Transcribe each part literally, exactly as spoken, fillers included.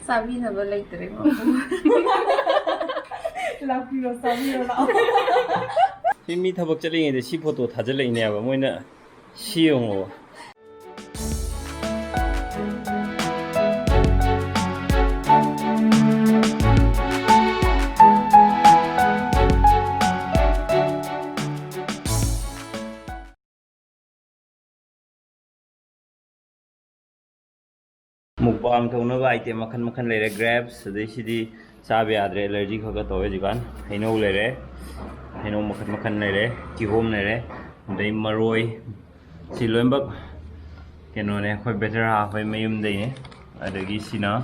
ꯆꯥꯕꯤꯅꯕ ꯂꯩꯇ꯭ꯔꯦ, ꯃꯄꯨ꯫ ꯂꯥꯛꯄꯤꯔꯣ, ꯆꯥꯕꯤꯔꯣ ꯂꯥꯛꯑꯣ꯫ ꯁꯤ ꯃꯤ ꯊꯕꯛ ꯆꯠꯂꯤꯉꯩꯗ ꯁꯤ ꯐꯣꯇꯣ ꯊꯥꯖꯤꯜꯂꯛꯏꯅꯦꯕ ꯃꯣꯏꯅ꯫ ꯁꯤ ꯌꯦꯡꯉꯣ꯫ Mukbang ꯇꯧꯅꯕ item ꯃꯈꯜ ꯃꯈꯜ ꯂꯩꯔꯦ꯫ Grapes, ꯑꯗꯩ ꯁꯤꯗꯤ ꯆꯥꯕ ꯌꯥꯗ꯭ꯔꯦ, allergy ꯈꯔ ꯈꯔ ꯇꯧꯋꯦ ꯍꯧꯖꯤꯛꯀꯥꯟ꯫ ꯍꯩꯅꯧ ꯂꯩꯔꯦ, ꯍꯩꯅꯧ ꯃꯈꯜ ꯃꯈꯜ ꯂꯩꯔꯦ, ꯀꯤꯍꯣꯝ ꯂꯩꯔꯦ, ꯑꯗꯩ ꯃꯔꯣꯏ, ꯁꯤ ꯂꯣꯏꯅꯃꯛ ꯀꯩꯅꯣꯅꯦ, ꯑꯩꯈꯣꯏ ꯕꯦꯇꯔ ꯑꯩꯈꯣꯏ ꯃꯌꯨꯝꯗꯩꯅꯦ꯫ ꯑꯗꯒꯤ ꯁꯤꯅ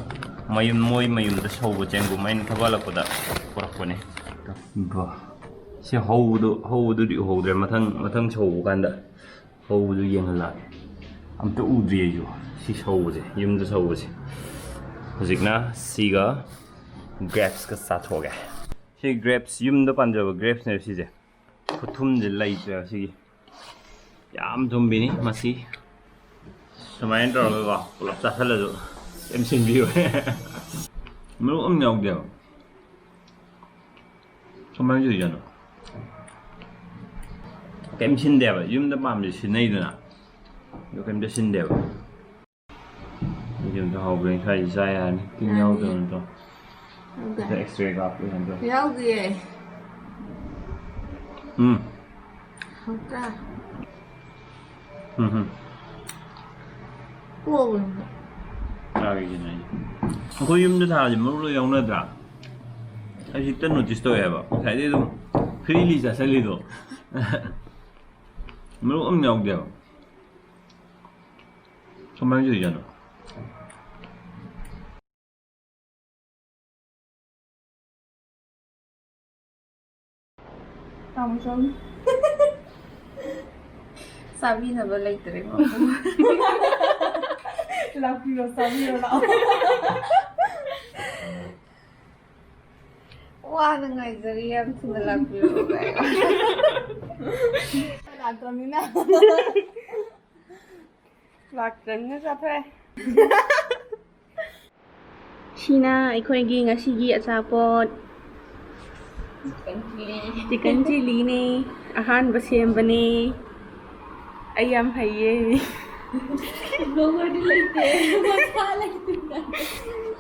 ꯃꯌꯨꯝ, ꯃꯣꯏ ꯃꯌꯨꯝꯗ ꯁꯧꯕ ꯆꯦꯡꯒꯨꯝ ꯑꯩꯅ ꯊꯕꯛ ꯍꯜꯂꯛꯄꯗ ꯄꯨꯔꯛꯄꯅꯦ꯫ ꯕꯥ, ꯁꯤ ꯍꯧꯕꯗꯨ, ꯍꯧꯕꯗꯨꯗꯤ ꯎꯍꯧꯗ꯭ꯔꯦ, ꯃꯊꯪ, ꯃꯊꯪ ꯁꯧꯕ ꯀꯥꯟꯗ ꯍꯧꯕꯗꯨ ꯌꯦꯡꯍꯜꯂꯛꯑꯒꯦ꯫ ꯑꯝꯇ ꯎꯗ꯭ꯔꯤ ꯑꯩꯁꯨ ꯁꯤ ꯁꯧꯕꯁꯦ, ꯌꯨꯝꯗ ꯁꯧꯕꯁꯦ꯫ ꯍꯧꯖꯤꯛꯅ ꯁꯤꯒ grapesꯀ ꯆꯥꯊꯣꯛꯑꯒꯦ꯫ ꯁꯤ grapes, ꯌꯨꯝꯗ ꯄꯥꯟꯖꯕ grapesꯅꯦꯕ ꯁꯤꯁꯦ꯫ ꯈꯨꯊꯨꯝꯁꯦ ꯂꯩꯇ꯭ꯔꯦꯕ ꯁꯤꯒꯤ꯫ ꯌꯥꯝ ꯊꯨꯝꯕꯤꯅꯤ ꯃꯁꯤ꯫ ꯁꯨꯃꯥꯏꯅ ꯇꯧꯔꯒꯀꯣ ꯄꯨꯂꯞ ꯆꯥꯁꯤꯜꯂꯁꯨ ꯀꯩꯝ ꯁꯤꯟꯕꯤꯔꯣꯏ꯫ ꯃꯔꯨ ꯑꯃ ꯌꯥꯎꯗꯦꯕ꯫ ꯀꯃꯥꯏꯅ ꯇꯧꯔꯤꯖꯥꯠꯅꯣ? ꯀꯩꯝ ꯁꯤꯟꯗꯦꯕ꯫ ꯌꯨꯝꯗ ꯄꯥꯝꯕꯁꯦ ꯁꯤꯟꯅꯩꯗꯅ, ꯑꯗꯣ ꯀꯩꯝꯇ ꯁꯤꯟꯗꯦꯕ꯫ ꯁꯤꯗꯤ ꯑꯝꯇ ꯍꯥꯎꯕ꯭ꯔꯥ ꯌꯦꯡ꯫ ꯁ꯭ꯋꯥꯏꯁꯤ ꯆꯥ ꯌꯥꯔꯅꯤ꯫ ꯇꯤꯟ ꯌꯥꯎꯗꯕ ꯅꯠꯇ꯭ꯔꯣ? ꯌꯥꯎꯗꯦ꯫ ꯑꯝꯇ X-ray ꯀꯥꯞꯄꯨ ꯌꯥꯗ꯭ꯔꯣ? ꯌꯥꯎꯗꯤꯌꯦ꯫ ꯎꯝ꯫ ꯍꯥꯎꯇ꯭ꯔꯥ? ꯎꯝ ꯍꯝ꯫ ꯄꯣꯛꯑꯕ꯫ ꯆꯥꯒꯦꯁꯤꯅꯦ ꯑꯩꯁꯦ꯫ ꯑꯩꯈꯣꯏ ꯌꯨꯝꯗ ꯊꯥꯔꯗꯤ ꯃꯔꯨ ꯂꯣꯏ ꯌꯥꯎꯅꯗ꯭ꯔꯥ? ꯑꯩ ꯍꯦꯛꯇ notice ꯇꯧꯋꯦ ꯍꯥꯏꯕ꯫ ꯉꯁꯥꯏꯗꯩ ꯑꯗꯨꯝ freely ꯆꯥꯁꯤꯜꯂꯤꯗꯣ꯫ ꯃꯔꯨ ꯑꯝ ꯌꯥꯎꯗꯦꯕ꯫ ꯀꯃꯥꯏꯅ ꯇꯧꯔꯤꯖꯥꯠꯅꯣ? ꯇꯥꯃꯣ ꯆꯧ꯫ ꯆꯥꯕꯤꯅꯕ ꯂꯩꯇ꯭ꯔꯦ, ꯃꯄꯨ꯫ ꯂꯥꯛꯄꯤꯔꯣ, ꯆꯥꯕꯤꯔꯣ ꯂꯥꯛꯑꯣ꯫ ꯋꯥꯅ ꯉꯥꯏꯖꯔꯤ, ꯌꯥꯝ ꯊꯨꯅ ꯂꯥꯛꯄꯤꯔꯣ ꯀꯥꯏꯅ꯫ ꯂꯥꯛꯇ꯭ꯔꯕꯅꯤꯅ꯫ ꯂꯥꯛꯇ꯭ꯔꯕꯅꯤꯅ ꯆꯥꯊꯣꯛꯑꯦ꯫ ꯁꯤꯅ ꯑꯩꯈꯣꯏꯒꯤ ꯉꯁꯤꯒꯤ ꯑꯆꯥꯄꯣꯠ꯫ ꯆꯤꯀꯟ ꯆꯤꯂꯤꯅꯦ꯫ ꯑꯍꯥꯟꯕ ꯁꯦꯝꯕꯅꯦ꯫ ꯑꯩ ꯌꯥꯝ ꯍꯩꯌꯦ꯫ ꯕ꯭ꯂꯣꯒꯔꯗꯤ ꯂꯩꯇꯦ꯫ ꯃꯁꯥ ꯂꯩꯇꯦ꯫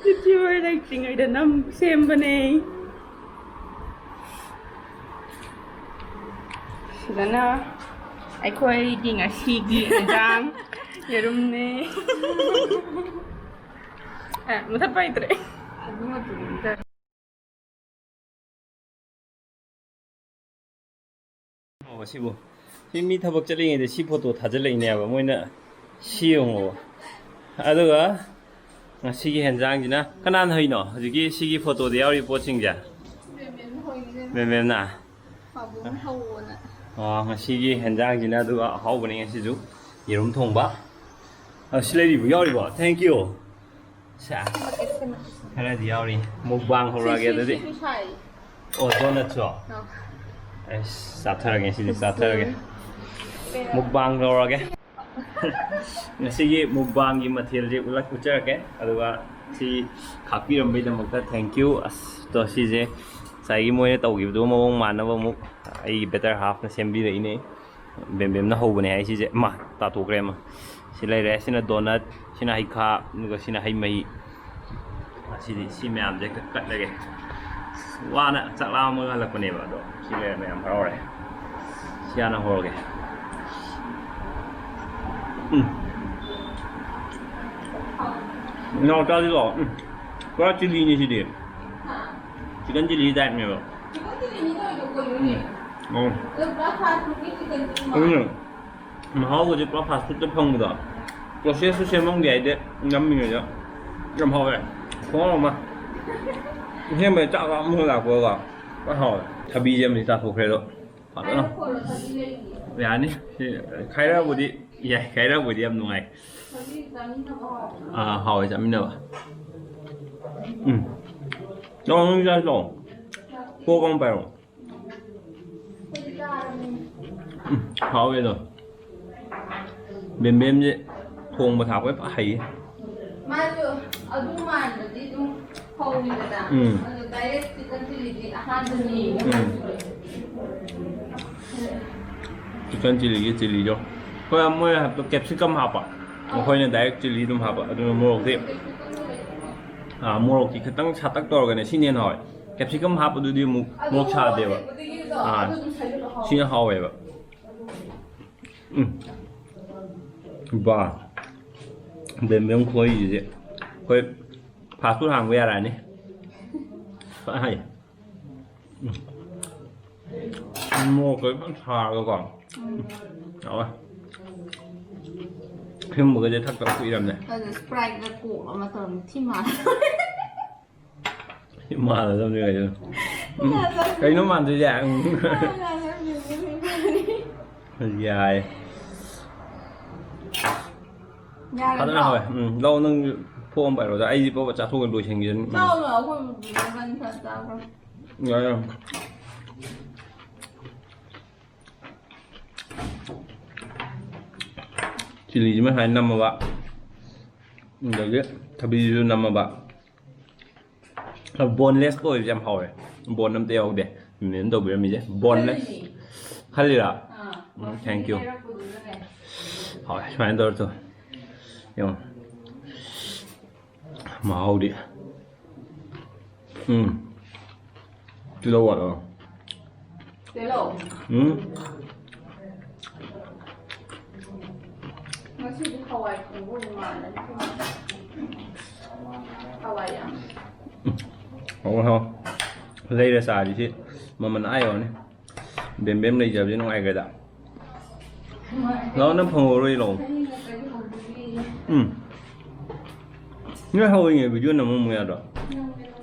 ꯌꯨꯇ꯭ꯌꯨꯕꯔ ꯂꯩꯇ꯭ꯔꯤꯉꯩꯗ ꯅꯝ ꯁꯦꯝꯕꯅꯦ꯫ ꯁꯤꯗꯅ ꯑꯩꯈꯣꯏꯒꯤ ꯉꯁꯤꯒꯤ ꯏꯟꯖꯥꯡ ꯌꯦꯔꯨꯝꯅꯦ꯫ ꯑꯦ, ꯃꯨꯊꯠꯄ ꯍꯩꯇ꯭ꯔꯦ꯫ ꯑꯣ, ꯁꯤꯕꯨ꯫ ꯁꯤ ꯃꯤ ꯊꯕꯛ ꯆꯠꯂꯤꯉꯩꯗ ꯁꯤ ꯐꯣꯇꯣ ꯊꯥꯖꯤꯜꯂꯛꯏꯅꯦꯕ ꯃꯣꯏꯅ꯫ ꯁꯤ ꯌꯦꯡꯉꯣ꯫ ꯑꯗꯨꯒ ꯉꯁꯤꯒꯤ ꯍꯦꯟꯖꯥꯡꯁꯤꯅ ꯀꯅꯥꯅ ꯍꯩꯅꯣ? ꯍꯧꯖꯤꯛꯀꯤ ꯁꯤꯒꯤ ꯐꯣꯇꯣꯗ ꯌꯥꯎꯔꯤꯕ ꯄꯣꯠꯁꯤꯡꯁꯦ? ꯃꯦꯝ ꯃꯦꯝꯅ꯫ ꯄꯥꯕꯨꯡ ꯍꯧꯋꯣꯅ꯫ ꯑꯣ, ꯉꯁꯤꯒꯤ ꯍꯦꯟꯖꯥꯡꯁꯤꯅ ꯑꯗꯨꯒ ꯑꯍꯥꯎꯕꯅꯦ ꯉꯁꯤꯁꯨ꯫ ꯌꯦꯔꯨꯝ ꯊꯣꯡꯕ꯫ ꯑ, ꯁꯤ ꯂꯩꯔꯤꯕꯣ? ꯌꯥꯎꯔꯤꯕꯣ? Thank you꯫ ꯁꯦ꯫ ꯁꯦꯝꯃꯛꯀꯦ, ꯁꯦꯝꯃꯛꯀꯦ, ꯁꯦꯝꯃꯛꯀꯦ꯫ ꯈꯔꯗꯤ ꯌꯥꯎꯔꯤ꯫ ꯃꯨꯛꯕꯥꯡ ꯍꯧꯔꯛꯑꯒꯦ ꯁꯤ, ꯁꯤ, ꯑꯗꯨꯗꯤ꯫ ꯁꯤꯁꯨ ꯁꯥꯏ꯫ ꯑꯣ, ꯗꯣꯅꯠꯁꯨ? ꯑꯥ꯫ ꯑꯩꯁ, ꯆꯥꯊꯔꯒꯦ ꯁꯤꯗꯤ, ꯆꯥꯊꯔꯒꯦ꯫ ꯄꯦꯔꯥ꯫ ꯃꯨꯛꯕꯥꯡ ꯇꯧꯔꯒꯦ꯫ ꯉꯁꯤꯒꯤ ꯃꯨꯛꯕꯥꯡꯒꯤ ꯃꯊꯦꯜꯁꯦ ꯎꯠꯂꯛ-, ꯎꯠꯆꯔꯛꯀꯦ꯫ ꯑꯗꯨꯒ ꯁꯤ ꯈꯥꯛꯄꯤꯔꯝꯕꯩꯗꯃꯛꯇ thank you꯫ ꯑꯁ, ꯇꯣ, ꯁꯤꯁꯦ ꯉꯁꯥꯏꯒꯤ ꯃꯣꯏꯅ ꯇꯧꯈꯤꯕꯗꯨꯒ ꯃꯑꯣꯡ ꯃꯥꯟꯅꯕ ꯑꯃꯨꯛ ꯑꯩꯒꯤ better half ꯅ ꯁꯦꯝꯕꯤꯔꯛꯏꯅꯦ꯫ ꯕꯦꯝꯕꯦꯝꯅ ꯍꯧꯕꯅꯦ ꯍꯥꯏ ꯁꯤꯁꯦ꯫ ꯃꯥ, ꯇꯥꯊꯣꯛꯈ꯭ꯔꯦ ꯑꯃ꯫ ꯁꯤ ꯂꯩꯔꯦ꯫ ꯁꯤꯅ ꯗꯣꯅꯠ, ꯁꯤꯅ ꯍꯩꯈꯥ, ꯑꯗꯨꯒ ꯁꯤꯅ ꯍꯩ ꯃꯍꯤ꯫ ꯑꯁꯤꯗꯤ ꯁꯤ ꯃꯌꯥꯝꯁꯦ ꯍꯦꯛꯇ ꯀꯠꯂꯒꯦ꯫ ꯋꯥꯅ ꯆꯥꯛ ꯂꯥꯝꯃꯒ ꯍꯜꯂꯛꯄꯅꯦꯕ, ꯑꯗꯣ ꯁꯤ ꯂꯩꯔꯦ, ꯃꯌꯥꯝ ꯍꯔꯥꯎꯔꯦ꯫ ꯁꯤ ꯍꯥꯟꯅ ꯍꯧꯔꯒꯦ꯫ ꯎꯝ꯫ ꯏꯅꯥꯎ ꯆꯥꯁꯤ ꯂꯥꯛꯑꯣ꯫ ꯎꯝ꯫ ꯄꯨꯔꯥ ꯆꯤꯂꯤꯅꯤ ꯁꯤꯗꯤ꯫ ꯆꯤꯀꯟ ꯆꯤꯂꯤ type ꯅꯦꯕ꯫ ꯎꯝ꯫ ꯑꯣ꯫ ꯑꯗꯨꯅꯦ꯫ ꯃꯍꯥꯎꯒꯁꯦ ꯄꯨꯔꯥ fast food ꯇ ꯐꯪꯕꯗꯣ꯫ Process ꯁꯨ ꯁꯦꯝꯃꯝꯒꯦ ꯍꯥꯏꯗꯤ ꯅꯝꯃꯤꯉꯩꯗ ꯌꯥꯝ ꯍꯥꯎꯋꯦ꯫ ꯈꯨꯍꯥꯎ ꯑꯃ꯫ ꯑꯁꯦꯡꯕꯩ ꯆꯥꯛ ꯂꯥꯝꯃꯒ ꯂꯥꯛꯄꯒ ꯐꯖꯅ ꯍꯥꯎꯋꯦ꯫ ꯊꯕꯤꯁꯦ ꯑꯃꯗꯤ ꯆꯥꯊꯣꯛꯈ꯭ꯔꯦ ꯑꯗꯣ꯫ ꯐꯖꯅ꯫ ꯌꯥꯅꯤ꯫ ꯁꯤ ꯈꯥꯏꯔꯕꯨꯗꯤ ꯌꯥꯏ꯫ ꯈꯥꯏꯔꯕꯨꯗꯤ ꯌꯥꯝ ꯅꯨꯡꯉꯥꯏ꯫ ꯑꯥ, ꯍꯥꯎꯋꯦ ꯆꯥꯃꯤꯟꯅꯕ꯫ ꯎꯝ꯫ ꯂꯥꯛꯑꯣ, ꯅꯪ ꯆꯥꯁꯤ ꯂꯥꯛꯑꯣ꯫ Fork ꯑꯃ ꯄꯥꯏꯔꯛꯑꯣ꯫ ꯎꯝ, ꯍꯥꯎꯋꯦ ꯑꯗꯣ꯫ ꯕꯦꯝꯕꯦꯝꯁꯦ ꯊꯣꯡꯕ ꯊꯥꯛꯄ ꯐ ꯍꯩꯌꯦ꯫ ꯃꯥꯁꯨ ꯑꯗꯨ ꯃꯥꯟꯕꯗꯤ ꯑꯗꯨꯝ ꯍꯧꯋꯤꯗꯅ꯫ ꯎꯝ꯫ ꯑꯗꯣ direct chicken chilliꯗꯤ ꯑꯍꯥꯟꯕꯅꯤ꯫ ꯎꯝ꯫ Chicken chilliꯒꯤ chilliꯗꯣ꯫ ꯍꯣꯏ, ꯃꯣꯏ ꯍꯥꯞꯄ capsicum ꯍꯥꯞꯄ꯫ ꯑꯩꯈꯣꯏꯅ direct chilli ꯑꯗꯨꯝ ꯍꯥꯞꯄ꯫ ꯑꯗꯨꯅ ꯃꯣꯔꯣꯛꯇꯤ, ꯑꯥ, ꯃꯣꯔꯣꯛꯇꯤ ꯈꯤꯇꯪ ꯁꯥꯇꯛ ꯇꯧꯔꯒꯅꯦ ꯁꯤꯅ ꯍꯦꯟꯅ ꯍꯥꯎꯋꯦ꯫ Capsicum ꯍꯥꯞꯄꯗꯨꯗꯤ ꯑꯃꯨꯛ ꯃꯣꯔꯣꯛ ꯁꯥꯗꯦꯕ꯫ ꯑꯥ, ꯁꯤꯅ ꯍꯥꯎꯋꯦꯕ꯫ ꯎꯝ꯫ ꯕꯥ꯫ ꯕꯦꯝꯕꯦꯝ ꯈꯣꯏꯁꯤꯗꯤ ꯑꯩꯈꯣꯏ fast food ꯍꯥꯡꯕ ꯌꯥꯔꯛꯑꯅꯤ꯫ ꯐꯖꯅ ꯍꯩ꯫ ꯎꯝ꯫ ꯃꯣꯔꯣꯛꯀ ꯐꯖꯅ ꯁꯥꯔꯒꯀꯣ꯫ ꯎꯝ꯫ ꯍꯥꯎꯋꯦ꯫ ꯁꯤꯒꯨꯝꯕꯒꯁꯦ ꯊꯛꯇꯕ ꯀꯨꯏꯔꯕꯅꯦ꯫ ꯑꯗꯨ Spriteꯀ Coke ꯑꯃ ꯇꯧꯔꯝꯃꯤ ꯊꯤ ꯃꯥꯜꯂꯦ꯫ ꯃꯥꯟꯅꯗꯕꯅꯤ ꯀꯩꯅꯣ꯫ ꯎꯝ꯫ ꯀꯩꯅꯣ ꯃꯥꯟꯗꯣꯏꯁꯦ? ꯎꯝ꯫ ꯌꯥꯏ꯫ ꯌꯥꯔꯦ, ꯐꯖꯅ ꯍꯥꯎꯋꯦ꯫ ꯎꯝ, ꯂꯧ ꯅꯪ ꯐꯣꯝ ꯄꯥꯏꯔꯣꯗ꯫ ꯑꯩꯗꯤ ꯄꯣꯄ ꯆꯥꯊꯣꯛꯑꯒ ꯂꯣꯏꯁꯤꯟꯈꯤꯗꯅꯤ꯫ ꯎꯝ꯫ ꯆꯥꯎꯅ ꯑꯩꯈꯣꯏ ꯕꯤꯕꯤꯒꯟ ꯈꯔ ꯆꯥꯈ꯭ꯔꯣ꯫ ꯌꯥꯔꯦ, ꯌꯥꯔꯦ꯫ ꯆꯤꯂꯤꯁꯤꯃ ꯁꯨꯃꯥꯏꯅ ꯅꯝꯃꯕ꯫ ꯑꯗꯒꯤ ꯊꯕꯤꯁꯤꯁꯨ ꯅꯝꯃꯕ꯫ Bonelessꯀ ꯑꯣꯏꯕꯁꯦ ꯌꯥꯝ ꯍꯥꯎꯋꯦ꯫ Bone ꯑꯝꯇ ꯌꯥꯎꯗꯦ꯫ ꯃꯦꯝ ꯇꯧꯕꯤꯔꯝꯃꯤꯁꯦ boneless꯫ ꯈꯜꯂꯤꯔꯥ? Ah, um, thank you꯫ ꯂꯩꯔꯛꯄꯗꯨꯗꯅꯦ꯫ ꯍꯥꯎꯋꯦ, ꯁꯨꯃꯥꯏꯅ ꯇꯧꯔ ꯇꯧ꯫ ꯌꯦꯡꯉꯣ꯫ ꯃꯍꯥꯎꯗꯤ꯫ ꯎꯝ꯫ ꯇꯤꯜꯍꯧ ꯋꯥꯠꯂꯣ꯫ ꯇꯤꯜꯍꯧ? ꯎꯝ꯫ ꯉꯁꯤꯗꯤ ꯍꯋꯥꯏ ꯊꯣꯡꯕ ꯑꯣꯏꯅ ꯃꯥꯜꯂꯅꯤ꯫ ꯍꯋꯥꯏ ꯌꯥꯝ꯫ ꯍꯥꯎ ꯍꯥꯎ꯫ ꯂꯩꯔ ꯆꯥꯔꯤꯁꯤ ꯃꯃꯜ ꯑꯥ ꯌꯧꯔꯅꯤ꯫ ꯕꯦꯝꯕꯦꯝ ꯂꯩꯖꯕꯁꯦ ꯅꯨꯡꯉꯥꯏꯈ꯭ꯔꯦꯗ꯫ ꯂꯥꯛꯑꯣ, ꯅꯪ ꯐꯪꯍꯧꯔꯣꯏ, ꯂꯥꯛꯑꯣ꯫ ꯎꯝ꯫ ꯅꯣꯏ ꯍꯧꯔꯤꯉꯩ video ꯅꯝꯃꯝꯃꯨ ꯌꯥꯗ꯭ꯔꯣ?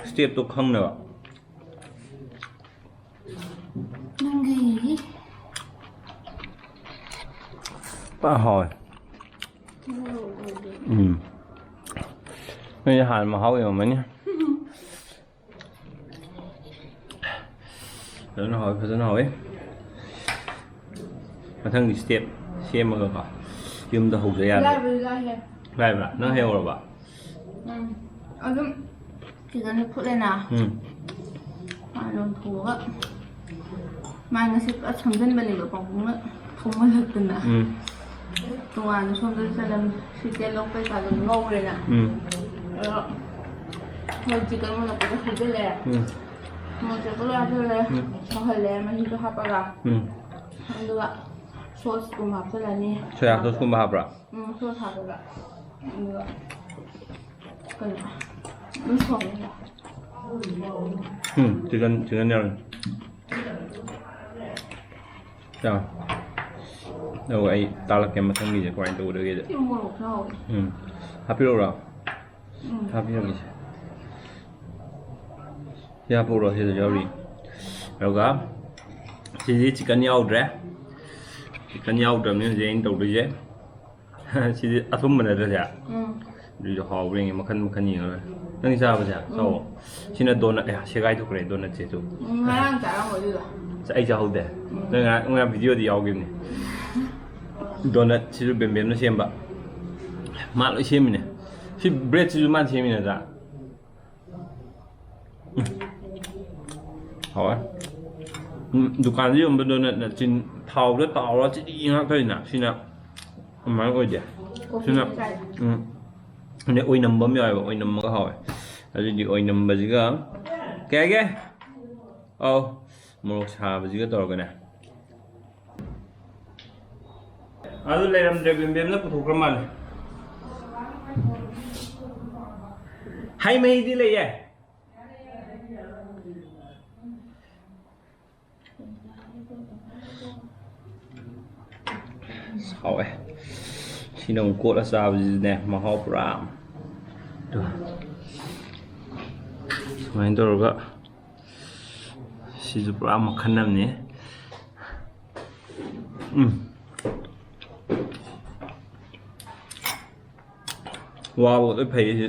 Stepꯇꯣ ꯈꯪꯅꯕ꯫ ꯅꯪꯒꯤ꯫ ꯄꯥ ꯍꯥꯎꯋꯦ꯫ ꯎꯝ꯫ ꯅꯣꯏ ꯍꯥꯟꯅ ꯃꯍꯥꯎ ꯌꯦꯡꯉꯝꯃꯅꯤ꯫ ꯐꯖꯅ ꯍꯥꯎꯋꯦ, ꯐꯖꯅ ꯍꯥꯎꯋꯦ꯫ ꯃꯊꯪꯒꯤ step ꯁꯦꯝꯃꯒꯀꯣ꯫ ꯌꯨꯝꯗ ꯍꯧꯖ ꯌꯥꯔꯦ꯫ ꯂꯥꯏꯕꯨꯗꯤ ꯂꯥꯏꯍꯦ꯫ ꯂꯥꯏꯕ꯭ꯔꯥ? ꯅꯪ ꯍꯦꯛ ꯍꯧꯔꯕ? ꯎꯝ꯫ ꯑꯗꯨꯝ ꯆꯤꯛꯀꯟꯁꯦ ꯐꯨꯠꯂꯦꯅ꯫ ꯎꯝ꯫ ꯃꯥ ꯂꯣꯟꯊꯣꯛꯑꯒ ꯃꯥ ꯉꯁꯤ ꯄꯨꯔꯥ ꯁꯝꯖꯟꯕꯅꯦꯕ ꯄꯥꯕꯨꯡꯅ ꯊꯣꯡꯍꯜꯂꯛꯇꯅ꯫ ꯎꯝ꯫ ꯇꯣꯉꯥꯟꯅ ꯁꯣꯝꯗ ꯆꯅꯝ ꯁꯤꯗ ꯂꯧ ꯀꯩꯀꯥ ꯑꯗꯨꯝ ꯉꯧꯔꯦꯅ꯫ ꯎꯝ꯫ ꯑꯗꯣ ꯃꯣꯏ ꯆꯤꯛꯀꯟ ꯃꯨꯜꯂꯛꯄꯗ ꯍꯩꯖꯤꯜꯂꯦ꯫ ꯎꯝ꯫ ꯃꯣꯔꯣꯛ ꯑꯇꯦꯛꯄ ꯂꯣꯏ ꯍꯥꯞꯆꯜꯂꯦ꯫ ꯎꯝ꯫ ꯁꯧꯍꯜꯂꯦ ꯃꯍꯤꯗꯣ ꯍꯥꯞꯄꯒ꯫ ꯎꯝ꯫ ꯑꯗꯨꯒ ꯁꯣꯁꯀꯨꯝꯕ ꯍꯥꯞꯆꯜꯂꯅꯤ꯫ ꯁꯣꯌꯥ ꯁꯣꯁꯀꯨꯝꯕ ꯍꯥꯞꯄ꯭ꯔꯥ? ꯎꯝ, ꯁꯣꯁ ꯍꯥꯞꯄꯒ꯫ ꯑꯗꯨꯒ ꯀꯩꯅꯣ ꯑꯗꯨꯝ ꯊꯣꯡꯉꯦ꯫ ꯎꯝ, ꯆꯤꯛꯀꯟ, ꯆꯤꯛꯀꯟ ꯌꯥꯎꯔꯤ꯫ ꯆꯥꯎ꯫ ꯑꯗꯨꯒ ꯑꯩ ꯇꯥꯛꯂꯛꯀꯦ ꯃꯊꯪꯒꯤꯁꯦ ꯀꯃꯥꯏꯅ ꯇꯧꯒꯗꯒꯦꯗ꯫ ꯁꯤ ꯃꯣꯔꯣꯛꯁꯨ ꯍꯥꯎꯋꯦ꯫ ꯎꯝ꯫ ꯍꯥꯞꯄꯤꯔꯛꯎꯔꯣ? ꯎꯝ꯫ ꯍꯥꯞꯄꯤꯔꯛꯀꯦꯁꯦ꯫ ꯁꯤ ꯍꯥꯞꯄꯛꯎꯔꯣ, ꯁꯤꯗ ꯌꯥꯎꯔꯤ꯫ ꯑꯗꯨꯒ ꯁꯤꯗꯤ ꯆꯤꯛꯀꯟ ꯌꯥꯎꯗ꯭ꯔꯦ꯫ ꯆꯤꯛꯀꯟ ꯌꯥꯎꯗ꯭ꯔꯕꯅꯤ ꯍꯧꯖꯤꯛ ꯑꯩꯅ ꯇꯧꯗꯣꯏꯁꯦ꯫ ꯁꯤꯗꯤ ꯑꯊꯨꯝꯕ ꯅꯠꯇ꯭ꯔꯁꯦ? ꯎꯝ꯫ ꯑꯗꯨꯏꯁꯨ ꯍꯥꯎꯕ꯭ꯔꯥ ꯌꯦꯡꯒꯦ, ꯃꯈꯟ ꯃꯈꯟ ꯌꯦꯡꯉꯒ꯫ ꯅꯪ ꯆꯥꯕꯁꯦ? ꯎꯝ꯫ ꯆꯥꯎꯑꯣ꯫ ꯁꯤꯅ ꯗꯣꯅꯠ, ꯑꯦ, ꯁꯦꯒꯥꯏꯊꯣꯛꯈ꯭ꯔꯦ ꯗꯣꯅꯠꯁꯦ ꯇꯨ꯫ ꯎꯝ, ꯉꯔꯥꯡ ꯆꯥꯔꯝꯃꯣ ꯑꯗꯨꯗꯣ꯫ ꯆꯥ-, ꯑꯩ ꯆꯥꯍꯧꯗꯦ꯫ ꯎꯝ꯫ ꯅꯪ ꯉꯔꯥꯡ, ꯉꯔꯥꯡ ꯚꯤꯗꯤꯑꯣꯗꯤ ꯌꯥꯎꯈꯤꯕꯅꯦ꯫ ꯗꯣꯅꯠꯁꯤꯁꯨ ꯕꯦꯝꯕꯦꯝꯅ ꯁꯦꯝꯕ꯫ ꯃꯥ ꯂꯣꯏ ꯁꯦꯝꯃꯤꯅꯦ꯫ ꯁꯤ ꯕ꯭ꯔꯦꯗꯁꯤꯁꯨ ꯃꯥꯅ ꯁꯦꯝꯃꯤ ꯅꯠꯇ꯭ꯔꯥ? ꯎꯝ꯫ ꯍꯥꯎꯋꯦ꯫ ꯎꯝ, ꯗꯨꯀꯥꯟꯗ ꯌꯣꯟꯕ ꯗꯣꯅꯠꯅ ꯆꯤꯟ-, ꯊꯥꯎꯗ ꯇꯥꯎꯔ ꯆꯤꯅꯤ ꯉꯥꯛꯇꯅꯤꯅ, ꯁꯤꯅ ꯑꯗꯨꯃꯥꯏꯅ ꯑꯣꯏꯗꯦ꯫ ꯁꯤꯅ, ꯎꯝ, ꯑꯗꯩ ꯑꯣꯏꯅꯝꯕ ꯑꯃ ꯌꯥꯎꯋꯦꯕ, ꯑꯣꯏꯅꯝꯃꯒ ꯍꯥꯎꯋꯦ꯫ ꯑꯗꯨꯗꯤ ꯑꯣꯏꯅꯝꯕꯁꯤꯒ, ꯀꯩ ꯍꯥꯏꯒꯦ? ꯑꯧ, ꯃꯣꯔꯣꯛ ꯁꯥꯕꯁꯤꯒ ꯇꯧꯔꯒꯅꯦ꯫ ꯑꯗꯨ ꯂꯩꯔꯝꯗ꯭ꯔꯦ, ꯕꯦꯝꯕꯦꯝꯅ ꯄꯨꯊꯣꯛꯈ꯭ꯔ ꯃꯥꯜꯂꯦ꯫ ꯍꯩ ꯃꯍꯤꯗꯤ ꯂꯩꯌꯦ꯫ ꯍꯥꯎꯋꯦ꯫ ꯁꯤꯅ ꯑꯃꯨꯛ ꯀꯣꯠꯂ ꯆꯥꯕꯁꯤꯗꯤꯅꯦ, ꯃꯍꯥꯎ ꯄꯨꯔꯥ꯫ ꯇꯨ꯫ ꯁꯨꯃꯥꯏꯅ ꯇꯧꯔꯒ ꯁꯤꯁꯨ ꯄꯨꯔꯥ ꯃꯈꯜ ꯑꯃꯅꯤ꯫ ꯎꯝ꯫ ꯋꯥꯕ ꯂꯣꯏ ꯐꯩ ꯁꯤ꯫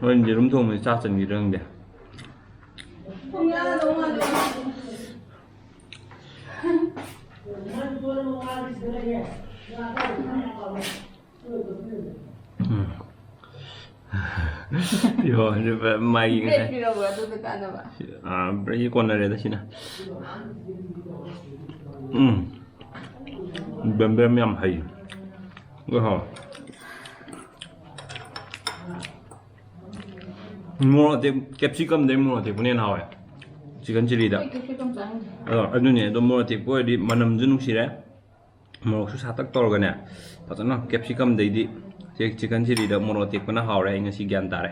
ꯍꯣꯔꯦꯟ ꯌꯦꯔꯨꯝ ꯊꯣꯡꯕꯁꯤ ꯆꯥ ꯆꯟꯈꯤꯗ꯭ꯔꯥ ꯈꯪꯗꯦ꯫ ꯌꯣ, ꯃꯥꯒꯤ ꯉꯁꯥꯏ ꯄꯤꯔꯛꯑꯣ ꯑꯗꯨꯗ ꯀꯥꯟꯅꯕ꯫ ꯑꯥ, ꯕ꯭ꯔꯦꯛꯀꯤ ꯀꯣꯟꯅꯔꯦꯗ ꯁꯤꯅ꯫ ꯎꯝ꯫ ꯕꯦꯝꯕꯦꯝ ꯌꯥꯝ ꯍꯩ꯫ ꯂꯣꯏ ꯍꯥꯎꯋꯦ꯫ ꯃꯣꯔꯣꯛ ꯑꯇꯦꯛ-, ꯀꯦꯞꯁꯤꯀꯝꯗꯩ ꯃꯣꯔꯣꯛ ꯑꯇꯦꯛꯄꯅ ꯍꯦꯟꯅ ꯍꯥꯎꯋꯦ꯫ ꯆꯤꯛꯀꯟ ꯆꯤꯂꯤꯗ꯫ ꯑꯩ ꯀꯦꯞꯁꯤꯀꯝ ꯆꯥꯅꯤꯡꯗꯦ꯫ ꯑꯗꯣ ꯑꯗꯨꯅꯦ, ꯑꯗꯣ ꯃꯣꯔꯣꯛ ꯑꯇꯦꯛꯄ ꯑꯣꯏꯔꯗꯤ ꯃꯅꯝꯁꯨ ꯅꯨꯡꯁꯤꯔꯦ꯫ ꯃꯣꯔꯣꯛꯁꯨ ꯁꯥꯇꯛ ꯇꯧꯔꯒꯅꯦ, ꯐꯖꯅ ꯀꯦꯞꯁꯤꯀꯝꯗꯩꯗꯤ ꯆꯤ-, ꯆꯤꯛꯀꯟ ꯆꯤꯂꯤꯗ ꯃꯣꯔꯣꯛ ꯑꯇꯦꯛꯄꯅ ꯍꯥꯎꯔꯦ꯫ ꯑꯩ ꯉꯁꯤ ꯒ꯭ꯌꯥꯟ ꯇꯥꯔꯦ꯫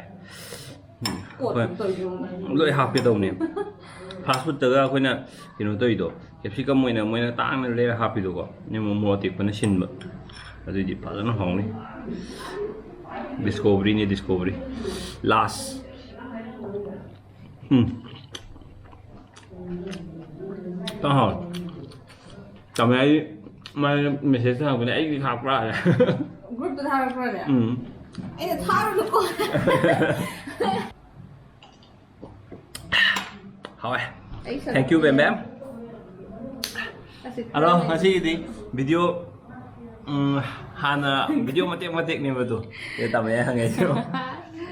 ꯎꯝ, ꯀꯣꯠ ꯍꯣꯏ꯫ ꯇꯧꯔꯤꯁꯦ ꯌꯦꯡꯉꯨ꯫ ꯂꯣꯏ ꯍꯥꯞꯀꯦ ꯇꯧꯕꯅꯦ꯫ ꯐꯥꯁ ꯐꯨꯗꯇꯒ ꯑꯩꯈꯣꯏꯅ ꯀꯩꯅꯣ ꯇꯧꯔꯤꯗꯣ, ꯀꯦꯞꯁꯤꯀꯝ ꯑꯣꯏꯅ ꯃꯣꯏꯅ ꯇꯥꯡꯅ ꯂꯩꯔ ꯍꯥꯞꯄꯤꯗꯣꯀꯣ, ꯃꯣꯔꯣꯛ ꯑꯇꯦꯛꯄꯅ ꯁꯤꯟꯕ꯫ ꯑꯗꯨꯏꯗꯤ ꯐꯖꯅ ꯍꯥꯎꯅꯤ꯫ ꯗꯤꯁꯀꯣꯕꯔꯤꯅꯤ, ꯗꯤꯁꯀꯣꯕꯔꯤ꯫ ꯂꯥꯁ꯫ ꯎꯝ꯫ ꯇꯥꯍꯥꯎ꯫ ꯇꯥꯃꯣ ꯑꯩ ꯃꯥꯅ ꯃꯦꯁꯦꯖ ꯊꯥꯔꯛꯄꯅꯦ, "ꯑꯩꯒꯤ ꯍꯥꯞꯄ꯭ꯔꯥ?" ꯍꯥꯏꯅ꯫ ꯒ꯭ꯔꯨꯞꯇ ꯊꯥꯔꯛꯄ꯭ꯔꯅꯦ? ꯎꯝ꯫ ꯑꯩꯅ ꯊꯥꯔꯨꯅꯨꯀꯣ꯫ ꯍꯥꯎꯋꯦ꯫ ꯑꯩ ꯁꯔꯨꯛ Thank you, ꯕꯦꯝ ꯕꯦꯝ꯫ ꯑꯁꯤ ꯑꯗꯣ ꯈꯔ ꯉꯁꯤꯒꯤꯗꯤ ꯚꯤꯗꯤꯑꯣ, ꯎꯝ, ꯍꯥꯟꯅ ꯚꯤꯗꯤꯑꯣ ꯃꯇꯦꯛ ꯃꯇꯦꯛꯅꯦꯕ ꯑꯗꯣ꯫ ꯑꯦ, ꯇꯥꯃꯣ ꯑꯩ ꯍꯪꯉꯛꯏꯁꯦ꯫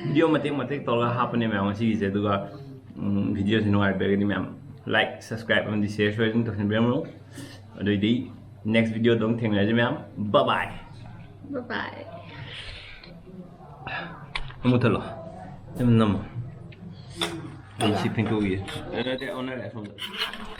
ꯚꯤꯗꯤꯑꯣ ꯃꯇꯦꯛ ꯃꯇꯦꯛ ꯇꯧꯔꯒ ꯍꯥꯞꯄꯅꯦ ꯃꯌꯥꯝ ꯉꯁꯤꯒꯤꯁꯦ꯫ ꯑꯗꯨꯒ, ꯎꯝ, ꯚꯤꯗꯤꯑꯣꯁꯦ ꯅꯨꯡꯉꯥꯏꯕꯤꯔꯒꯗꯤ ꯃꯌꯥꯝ like, subscribe ꯑꯃꯗꯤ share ꯁꯣꯏꯗꯅ ꯇꯧꯁꯤꯟꯕꯤꯔꯝꯃꯨ꯫ ꯑꯗꯨꯑꯣꯏꯗꯤ next ꯚꯤꯗꯤꯑꯣꯗ ꯑꯃꯨꯛ ꯊꯦꯡꯅꯔꯁꯤ ꯃꯌꯥꯝ꯫ Bye bye꯫ Bye bye꯫ ꯃꯨꯊꯠꯂꯣ꯫ ꯑꯗꯨꯝ ꯅꯝꯃꯣ꯫ ꯑꯩ ꯁꯤ ꯐꯦꯡꯇꯣꯛꯈꯤꯒꯦ꯫ ꯑꯦ, ꯅꯠꯇꯦ, ꯑꯣꯟꯅꯔꯦ ꯑꯁꯣꯝꯗ꯫